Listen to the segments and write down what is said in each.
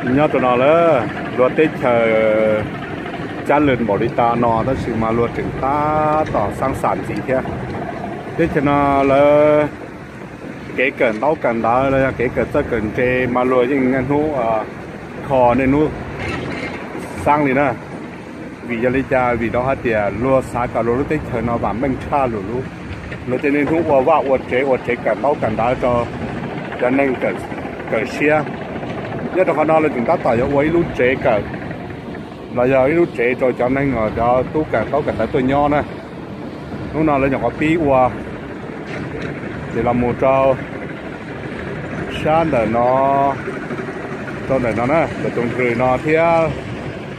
Nyob rau no lawm, luag teb chaws cab lwm npaum li tas no tab sis mas luag tseem tab tom xaab xam ntxiv thiab. Teb chaws no lawv kev kawm ntaub kawm ntawv los yog kev kawm txawj kawm ntse mas luag yeej niaj hnub kho niaj hnub xaab li na. Vim yog li cas? Vim rau hais tias luag xav kom luag lub teb chaws no vam meej tshaj lwm lub, luag thiaj niaj hnub ua vaj ua tsev, ua tsev kawm ntaub kawm ntawv rau cov neeg kawm siab. Nyob rau qhov no lawv tseem tab tom yuav ua ib lub tsev kawm los yog ib lub tsev rau cov neeg uas cov tub kawm ntaub kawm ntawv tuaj nyob na. Hnub no lawv nyuam qhuav pib ua, ces los mus rau sab ntawm no, rau ntawm no na, ntawm tus nrws no thiab.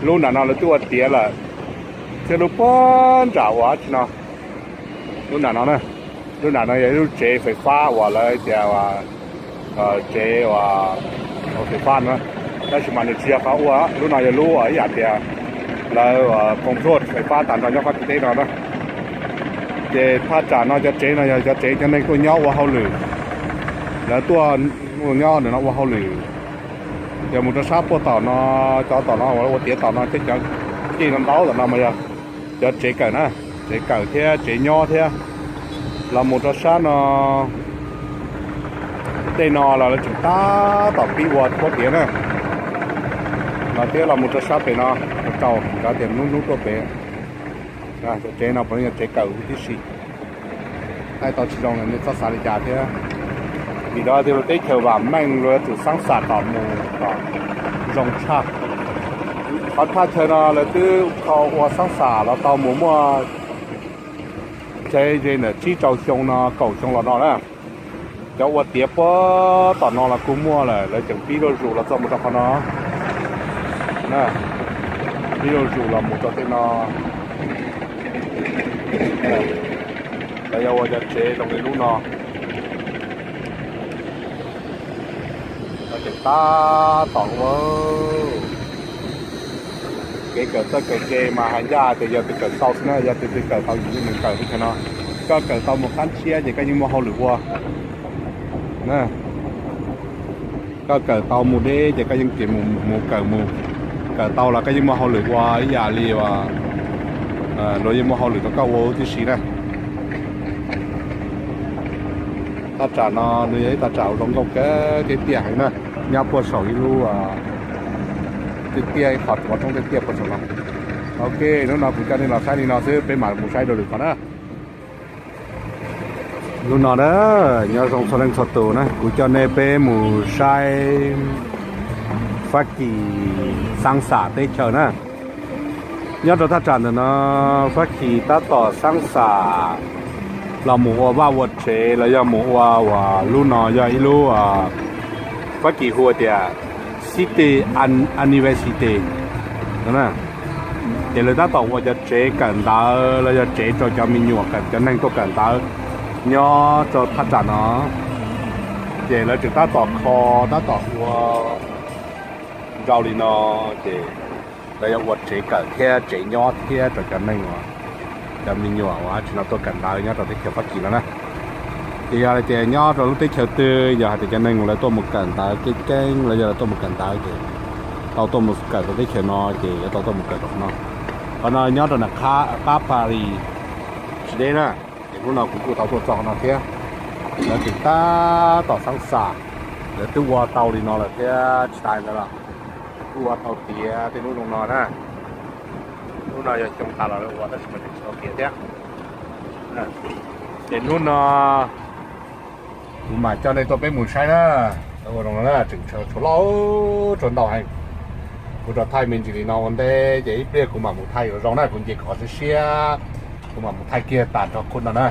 Lub nram no lawv twb ua tiav lawm, thiab lub puag nram uas dab tsi no, lub nram no na, lub nram no yog ib lub tsev fais fab uas lawv tias tsev uas fais fab no, tab sis mas nws tsis yog qhov ua. Lub no yog lub uas ib yam tias lawv control fais fab tas nrho nyob Fab Kis teb no na. Ces thaj tsam no cov tsev no yog cov tsev cov neeg tuaj nyob ua hauj lwm, lawv tuaj nyob ntawm no ua hauj lwm. Yog mus rau sab puag tom no, cov tom no uas ua tiav tom no thiab cov ceg no ntau tom no mas yog cov tsev kawm na, tsev kawm thiab tsev nyob thiab. Los mus rau sab no, tej no los lawv tseem tab tom pib ua puab tiav na. Los thiab los mus rau sab pem no, rau rau cov tias hnub hnub tuaj pem. Cov tsev no puav leej yog tsev kawm huv tib si. Thaij tau tsis zoo nej txhob xav li cas thiab. Vim rau tias luag teb chaws vam meej luag yuav tsum xaab xam kom mus kom zoo tshaj. Qhov thaj chaw no lawv twb kho ua xaab xam los tau mus muaj tsev ze ntawm tsib rau xyoo no, kaum xyoo los no na. Cov ua tiav puag tom no los kuj muaj lawm, lawv tseem pib zuj zus los txog mus rau qhov no. Pib zuj zus los mus rau tej no. Lawv yuav ua cov tsev zoo li lub no. Lawv tseem tab tom ua. Kev kawm txawj kawm ntse mas hais ncaj tias yog tus kawm tau xwb na, yog tus twg kawm tau yus yeej mus kawm teb chaws no. Koj kawm tau mus qab tshiab ces koj yeej muaj hauj lwm ua. Koj kawm tau mus deb ces koj yeej mus kawm mus, kawm tau los koj yeej muaj hauj lwm ua ib yam li luag yeej muaj hauj lwm rau koj ua huv tib si na. Thaj tsam no nws yog ib thaj tsam zoo nkauj kawg thiab tiaj heev na, nyob puag saum ib lub tiaj tiaj ib qho roob tiaj tiaj puag saum no. Ok, hnub no kuv coj nej los saib li no xwb, peb mam mus saib dua lwm qhov na. Hnub no na, nyob zoo txhua leej txhua tus na, kuv coj nej peb mus saib Fab Kis xaab xam teb chaws na. Nyob rau thaj tsam ntawm no, Fab Kis tab tom xaab xam los mus ua vaj ua tsev los yog mus ua uas lub no yog ib lub Fab Kis hu tias City University no na. Ces lawv tab tom ua cov tsev kawm ntawv los yog tsev rau cov me nyuam kawm, cov neeg tuaj kawm ntawv nyob rau thaj tsam no. Ces lawv tseem tab tom kho, tab tom ua nrau li no, ces lawv yuav ua tsev kawm thiab tsev nyob thiab rau cov neeg uas, cov me nyuam uas dab tsi no tuaj kawm ntawv nyob rau teb chaws Fab Kis no na. Ces yog hais tias nyob rau lub teb chaws twg yog hais tias cov neeg uas lawv tuaj mus kawm ntawv keeb keeb los yog lawv tuaj mus kawm ntawv ces tau tuaj mus kawm rau teb chaws no ces yuav tau tuaj mus kawm rau qhov no. Qhov no nyob rau nram qab Paris tsis deb na. Ces hnub no kuv kuj tau tuaj txog qhov no thiab. Lawv tseem tab tom xaab xam, lawv twb ua tau li no lawm thiab tsis tas ntawd los kuj ua tau tiav tej hnub zoo no na. Hnub no yog xyoo tas los lawv ua tab sis mas tseem tsis tau tiav thiab. Ces hnub no kuv mam coj nej tuaj peb mus saib na. Ua zoo no na, tseem tshuav loj, tshuav ntau heev. Kuv rov thaij me ntsis li no ua ntej ces ib pliag kuv mam mus thaij ua zoo na, kuv nce khov siab siab, kuv mam mus thaij kiag tas nrho khub no na.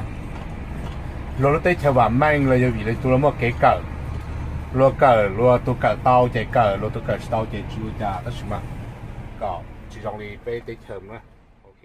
Luag lub teb chaws vam meej los yog vim li tus luag muaj kev kawm. Luag kawm, luag tus kawm tau ces kawm, luag tus kawm tsis tau ces tsis ua cas, tab sis mas kom tsis zoo li peb teb chaws na. Ok.